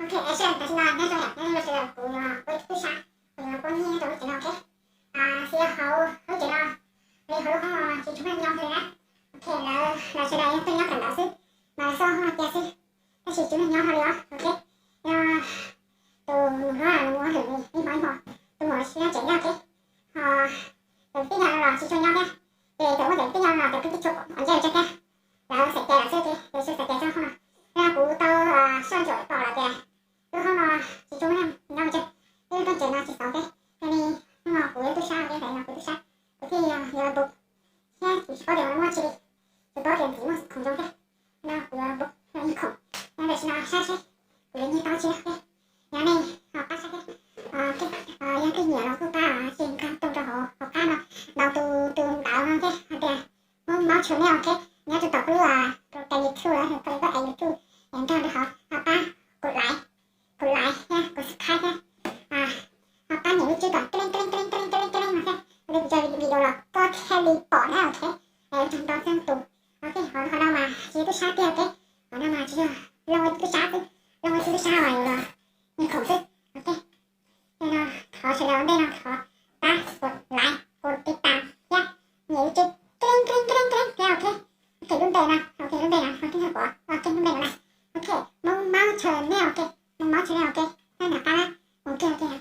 Ok, ok, es tam sim no nyob zoo, nyob zoo sawv daws, kuv yuav ua ib tug tub sab, kuv yuav pub nyiaj rau lub tsev no, ok. Xws li hauv lub tsev no, li hauv lub hoob no tsis tshua muaj neeg nyob li na. Ok, lawv, lawv sawv daws yog tuaj nyob kawm ntawv xwb, mas lawv xauj hoob no cia xwb, tab sis tsis muaj neeg nyob hauv li os, ok. Yog tus nus hlob nws mus hauj lwm ib hmo ib hmo, tus muam tsev nyob, ok. Ho cov tij yawg los tsis tshua nyob thiab, ces cov muaj cov tij yawg los cov twb tsis tshua pom ntsej thiab, lawv xaiv cai lawm xwb, ces lawv xaiv cai txog hoob no. Yog kuv tau soj ntsuam pom lawm tias lub hoob no tsis tshua muaj neeg nyob pes tsawg, lub rooj tsev no tsis xauv thiab, yog li hnub no kuv yog tub sab, ntawm no kuv tub sab, kuv thiaj yuav mus thiab kuv tsis paub tias muaj tsi li, tsuas paub tias ntxiv muaj khoom zoo thiab. No kuv yuav mus ib khoom, tam sim no saib seb kuv yuav nyiag tau tsi thiab. Yog nej ho pab saib thiab, yog twg nyiam los kuj pab share nkag tuaj rau hauv qab no, ntaus tus tus ntawv no thiab hais tias Hmoob Maub channel, ok. Nyob rau tom kuv lub kênh YouTube, kênh YouTube, nkag rau hauv, ho pab kuv like, kuv like thiab kuv subscribe thiab, ho pab nias lub tswb kom keleeb keleeb keleeb keleeb keleeb keleeb no thiab, li kuv cov video los koj thiaj li pom na, ok. Ua tsaug ntau xeeb tus. Ok, qhov no mas tsis yog tub sab tiag, ok. Qhov no mas tsis yog, looj ua tub sab xwb, looj ua tub sab mas yuav los nyiag khoom xwb, ok. Yog no thov sawv daws ua ntej no thov pab kuv like, kuv tiv tas thiab nias lub tswb keleeb keleeb keleeb keleeb thiab, ok. Ok, lub npe no, ok, lub npe no, ok, lub npe no na, ok, Hmoob Maub channel, ok, Hmoob Maub channel, ok. Nyob nram qab na, mus kiag, ok.